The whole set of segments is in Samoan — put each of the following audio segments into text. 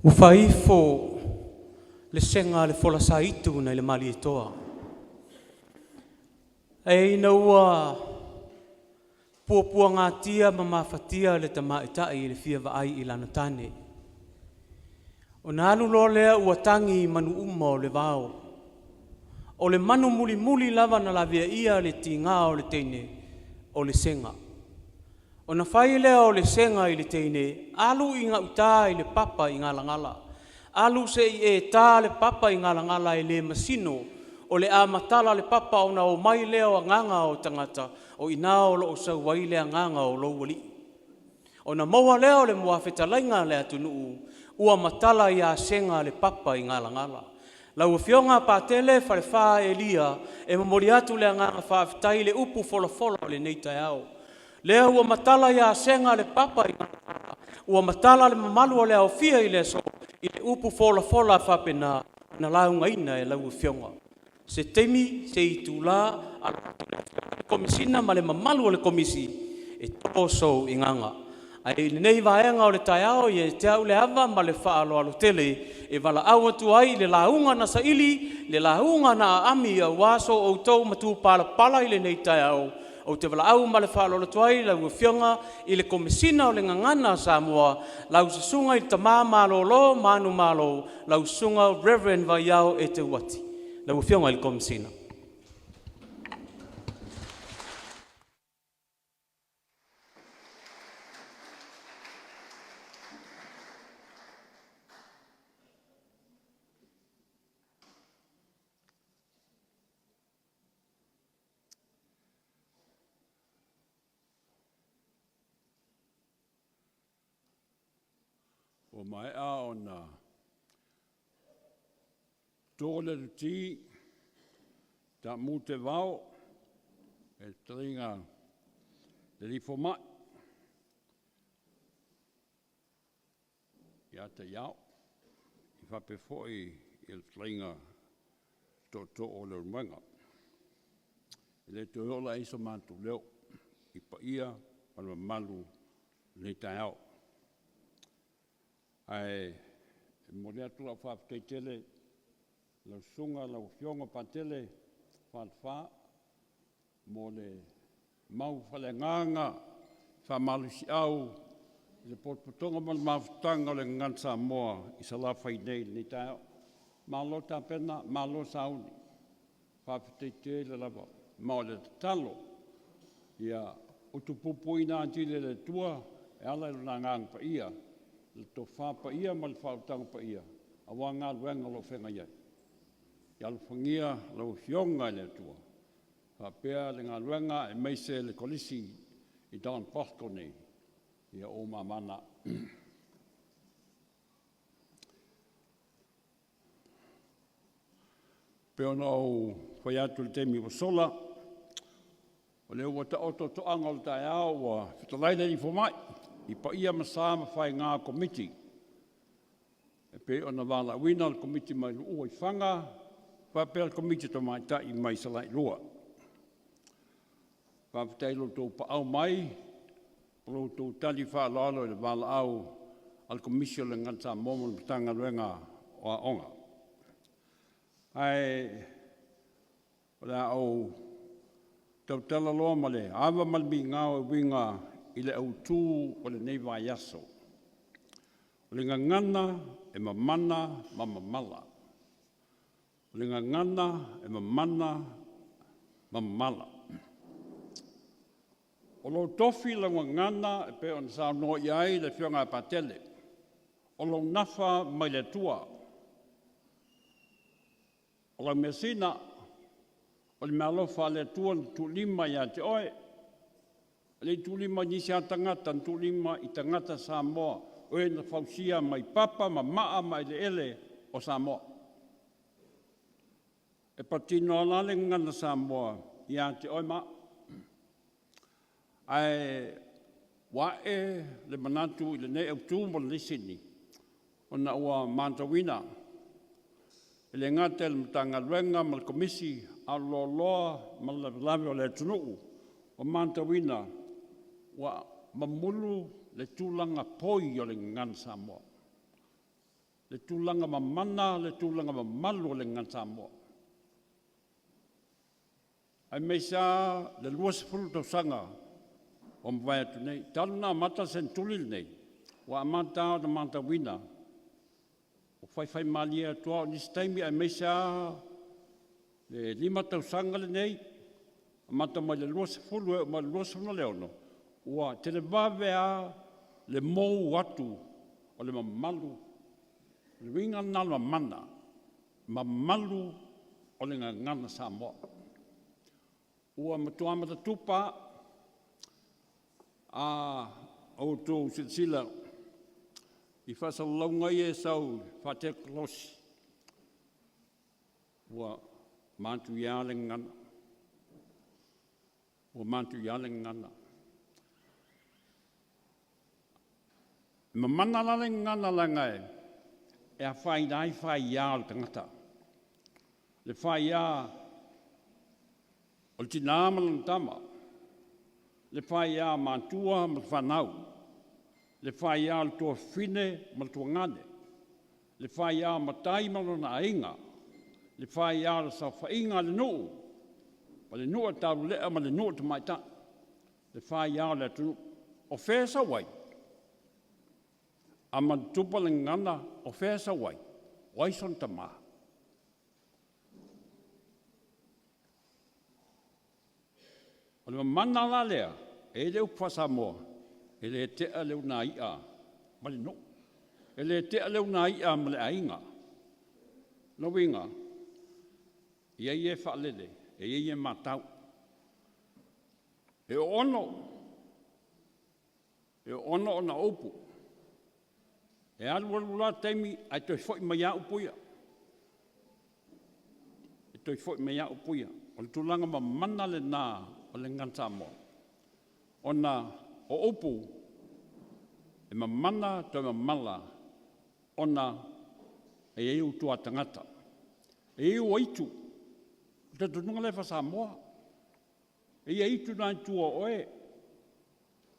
Ua faaifo le sega a le folasa itu nai le Malietoa, ae ina ua puapuagatia ma mafatia le tamaitai i le fia vaai i lana tane, ona alu loa lea ua tagi i manu uma o le vao. O le manu mulimuli lava na laveaia le tiga o le teine o le sega. Ona fai lea o le sega i le teine, alu i gauta i le papa i Galagala. Alu se i e ta le papa i Galagala e le masino o le a matala le papa ona o mai lea o agaga o tagata o i ina o lo o sau ai le agaga o lou alii. Ona maua lea o le muafetalaiga a le atunuu ua matala ia Sega le papa i Galagala. Lau Afioga Patele Falefa Elia, e momoli atu le agaga faafetai i le upu folafola o lenei taeao. Lea ua matala ia Sega le papa i Galagala, ua matala le mamalu o le aofia i le aso i le upu folafola faapena na laugaina e lau Afioga. Se taimi, se itula alo atu le Afioga i le Komesina ma le mamalu o le Komisi e to sou igaga. Ae i lenei vaega o le taeao, e ia te au le ava ma le faaaloalo tele e valaau atu ai i le lauga na saili, le lauga na aami aua so outou matupalapala i lenei taeao. Ou te valaau ma le faaaloalo atu ai i lau Afioga i le Komesina o le Gagana Samoa, lau Susuga i le Tama Malolo Manumalo, lau Susuga Reverend Vaiao Eteuati. Lau Afioga i le Komesina. Ua maea ona to le aliti, taamu teevao e le fetalaiga i le Alii Fomai ia Taiao, faapea foi i le fetalaiga Tootoo o Leulumoega. E le toe oo la i ai so matou leo i paia ma le mamalu o lenei taeao. Ae momoli atu lau faafetai tele i lau susuga lau Afioga Patele Falefa mo le mau faaleagaga, faamalosiau i le potopotoga ma le mafutaga o le Gagana Samoa i Salafai nei i lenei taeao. Malo tapena, malo sauni, faafetai tele lava. Ma o le tatalo, ia utupupuina atili e le Atua e ala i Lona Agaga Paia, le tofa paia ma le faautaga paia aua galuega o lo o feagai ai. Ia alofagia lau Afioga e le Atua faapea le galuega aemaise le Kolisi i Don Bosco nei, ia o ou mama na. E pei ona ou fai atu i le taimi ua sola, o lea ua taoto toaga o le taeao ua fetalai le Alii Fomai i paia ma sa ma faiga o Komiti e pei ona valaauina le Komiti mai Luua i Faga faapea le Komiti Tamaitai mai Salailua. Faafetai i lo outou paau mai ma lo outou tali faaaloalo i le valaau a le Komisi o le Gagana Samoa ma le Matagaluega o Aoga. Ae o le a ou tautala loa ma le ava ma le migao e uiga i le autu o lenei vaiaso. O le gagana e mamana ma mamala. O le gagana e mamana ma mamala. O lou tofi i lau gagana e pei ona saunoa i ai le Afioga ia Patele, o lou nafa mai le Atua. O lau measina, o le meaalofa a le Atua na tuulima ia te oe, e le i tuulima i nisi lava tagata, na tuulima i tagata Samoa, o e na fausia mai papa ma maa ma eleele o Samoa. E patino lava la le gagana Samoa ia te oe ma au. Ae ua ae le manatu i lenei autu ma lenei sini, ona ua matauina, e le gata i le Matagaluega ma le Komisi, a o le loaloa ma le lavelave o le atunuu, ua matauina ua mamulu le tulaga poi o le gagana Samoa. Le tulaga mamana, le tulaga mamalu o le Gagana Samoa. Aemaise lava le 20 tausaga ua mavae atu nei, talu ona amata le seneturi lenei, ua amata lava ona matauina, ua faifaimalie atu lava. O nisi taimi aemaise lava le 5 tausaga lenei, amata mai le 20 e oo mai le 26, ua televave lava le mou atu o le mamalu. O le uiga lena o le mamana, mamalu o le Gagana Samoa. Ua matua matatupa lava. A outou silasila i faasalalauga ia e sau faatekonolosi, ua matuia le gagana, ua matuia le gagana. E mamana la le gagana leaga e afaina ai faia o le tagata, le faia o le tina ma lona tama, le faia o matua ma fanau, le faia o le tuafafine ma le tuagane, le faia o matai ma lona aiga, le faia o le saofaiga a le nuu, o le nuu e taulelea ma le nuu e tamaitai, le faia o le atunuu. O fea e sau ai? A matatupa le gagana, o fea e sau ai? O ai sona tama? O le mamana la lea, e i ai le upu faa-Samoa, e le tea le unai'a ma le nuu, e le tea le unai'a ma le aiga. O lona uiga, e i ai e faalele, e i ai e matau. E oono ona o upu, e alu alu la taimi ae toe foi mai lava upu ia, e toe foi mai lava upu ia. O le tulaga mamana lena o le Gagana Samoa, ona o upu e mamana toe mamala ona e i ai utua tagata, e i ai uaitu. O le talitonuga lea faa-Samoa, e i ai aitu na i tua o oe,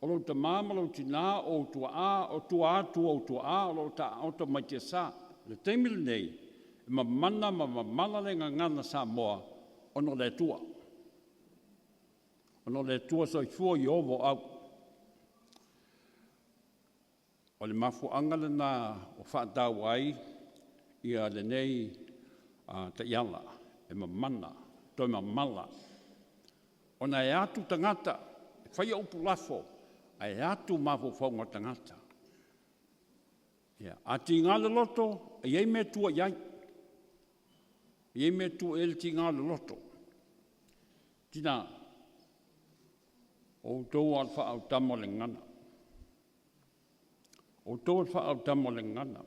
o lou tama ma lou tina, o ou tuaa, o tua atu o ou tuaa o lo o taooto mai tiasa. O le taimi lenei, e mamana ma mamala le Gagana Samoa ona o le Atua, ona o le Atua Soifua Ieova o Au. O le mafuaaga lena ua faataua ai ia lenei taiala, e mamana, toe mamala, ona e atu tagata e faia upu lafo, ae atu mafaufauga o tagata. Ia, a tiga le loto, e i ai mea e tua i ai, e i ai mea e tua i ai le tiga o le loto. Tina, o outou o le faaautama o le gagana, o outou o le faaautama o le gagana.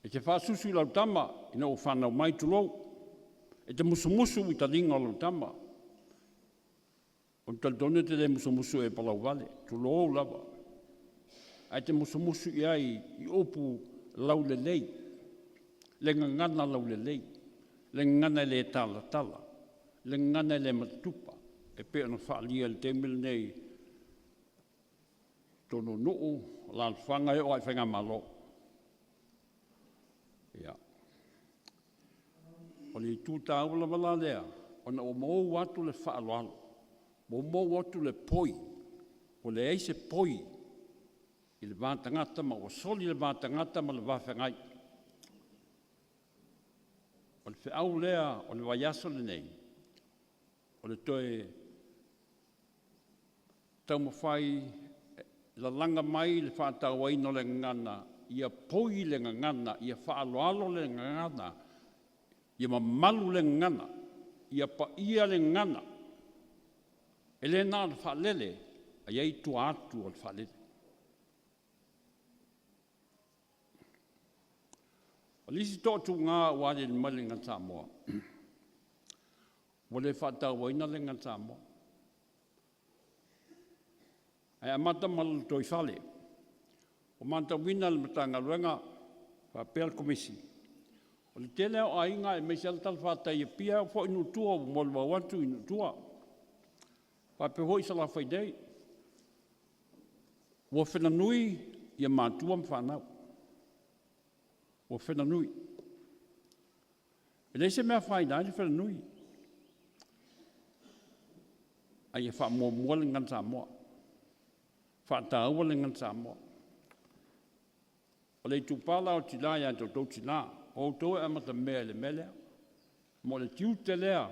E te faasusu i lau tama ina ua fanau mai, tulou, e te musumusu i taliga o lau tama. Ou te talitonu e te le musumusu i ai palauvale, tulou lava, ae te musumusu i ai i upu laulelei, le gagana laulelei, le gagana e le talatala, le gagana e le matatupa, e pei ona faaalia i le taimi lenei i totonu o nuu, alaalafaga e oo lava i faigamalo. Ia, o le itu taua lava la lea, ona ua mou atu le faaaloalo, ua mou atu le poi, ua leai se poi i le va tagata ma ua soli le va tagata ma le va feagai. O le feau lea o le vaiaso lenei, o le toe taumafai e lalaga mai le faatauaina o le gagana, ia poi le gagana, ia faaaloalo le gagana, ia mamalu le gagana, ia paia le gagana. E le na o le faalele, ae i ai tua atu o le faalele. O le isi toatuga ua aliali mai i le Gagana Samoa, ua le faatauaina le Gagana Samoa, ae amata ma le lotoifale. Ua matauina e le Matagaluega faapea le Komisi, o le tele lava o aiga aemaise lava le talafatai i Apia, e oo foi i nuu i tua ua molimau atu i nuu i tua, faapea foi Salafai nei, ua felanui matua ma fanau. Ua fenanui. E leai se mea e afaina ai le fenanui, a ia faamuamua le Gagana Samoa, faataua le Gagana Samoa. O le itupa la o tina ia te outou tinā, o outou e amatamea i le mea lea, ma o le tiute lea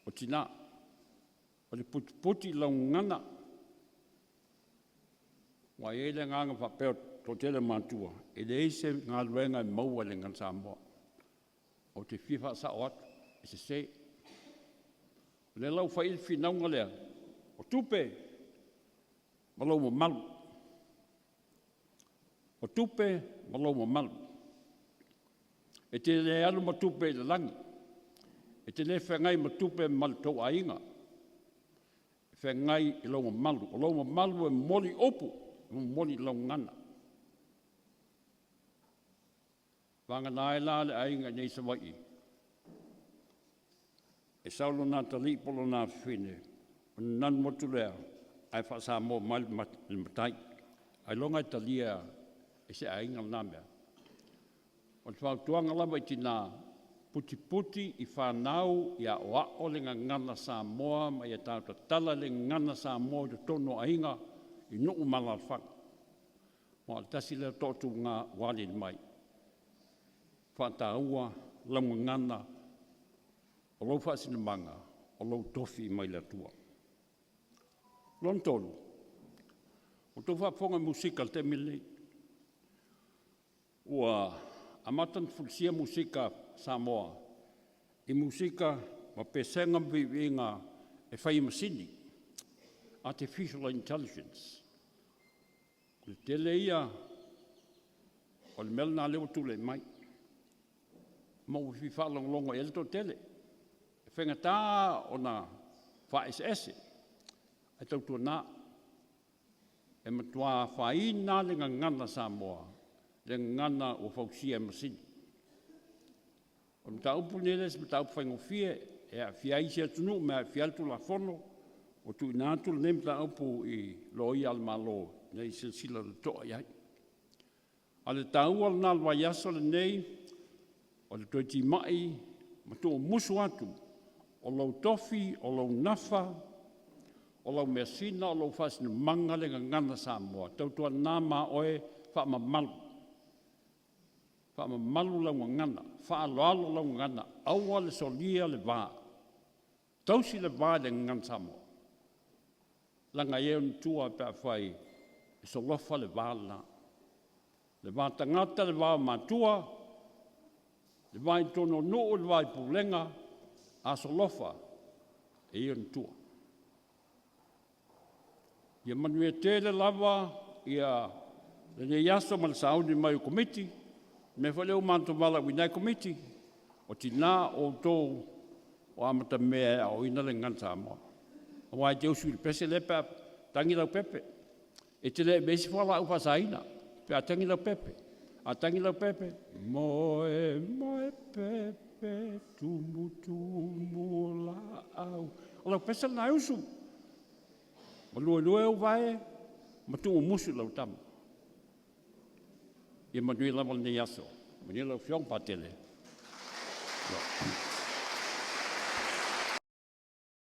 o tinā, o le putiputi i lau gagana. Ua i ai le agaga faapea o le toatele o matua, e leai se galuega e maua i le Gagana Samoa. Ou te fia faasao atu, e sese. O lea la ua fai i ai le finauga lea, o tupe ma lou mamalu, o tupe ma lou mamalu. E te le alu ma tupe i le lagi, e te le feagai ma tupe ma le tou aiga, e feagai i lou mamalu. O lou mamalu e momoli upu, e momoli i lau gagana. Vagana ai la le aiga i nei i Savaii, e sau lona atalii po o lona afafine, ona nanu atu lea ae faa-Samoa mai le matai, ailoga e talia e se aiga lena mea? O le fautuaga lava i tina, putiputi i fanau ia aoao le gagana Samoa ma ia tautatala le gagana Samoa i totonu o aiga i nuu ma alaalafaga. Aua o le tasi lea toatuga ua aliali mai, faataua lau gagana, o lou faasinomaga, o lou tofi mai le Atua. Lona tolu, ua outou faafofoga i le musika i le taimi lenei, ua amata ona fulisia musika Samoa i musika ma pesega ma viiviiga e fai e masini, artificial intelligence. O le tele ia o le mea lena lea ua tulai mai, ma ua fia faalogologo i ai le toatele. E faigata ona faaeseese, ae tautuana, e matua afaina lava le gagana Samoa, le gagana ua fausia e masini. O le mataupu lenei e le o se mataupu faigofie, e aafia ai isi atunuu ma e aafia ai le Tulafono. Ua tuuina atu lenei mataupu i loia a le Malo ina ia silasila totoa i ai. A o le taua lena o le vaiaso lenei, o le toe timai ma tuumusu atu o lou tofi, o lou nafa, o lau measina, o lou faasinomaga le gagana Samoa, tautuana ma oe faamamalu, faamamalu lau gagana, faaaloalo lau gagana, aua le solia le va, tausi le va i le gagana Samoa, leaga e i ai ona tua pe afai e solofa le va lena, le va tagata, le va o matua, le va i totonu o nuu, le va i pulega, a solofa, e i ai ona tua. Ia manuia tele lava lenei aso ma le sauni mai o Komiti. O le mea foi lea ua matou valaauina ai Komiti, o tina o outou o amatamea e aoaoina le Gagana Samoa. Aua e te usu i le pese lea pe a tagi lau pepe, e te le avea se fualaau faasaina pe a tagi lau pepe. A tagi lau pepe, moe moe pepe tumutumu laau. O lau pese lena e usu, ma luelue ou vae ma tuumusu i lau tama. Ia manuia lava lenei aso. Manuia lau Afioga Patele.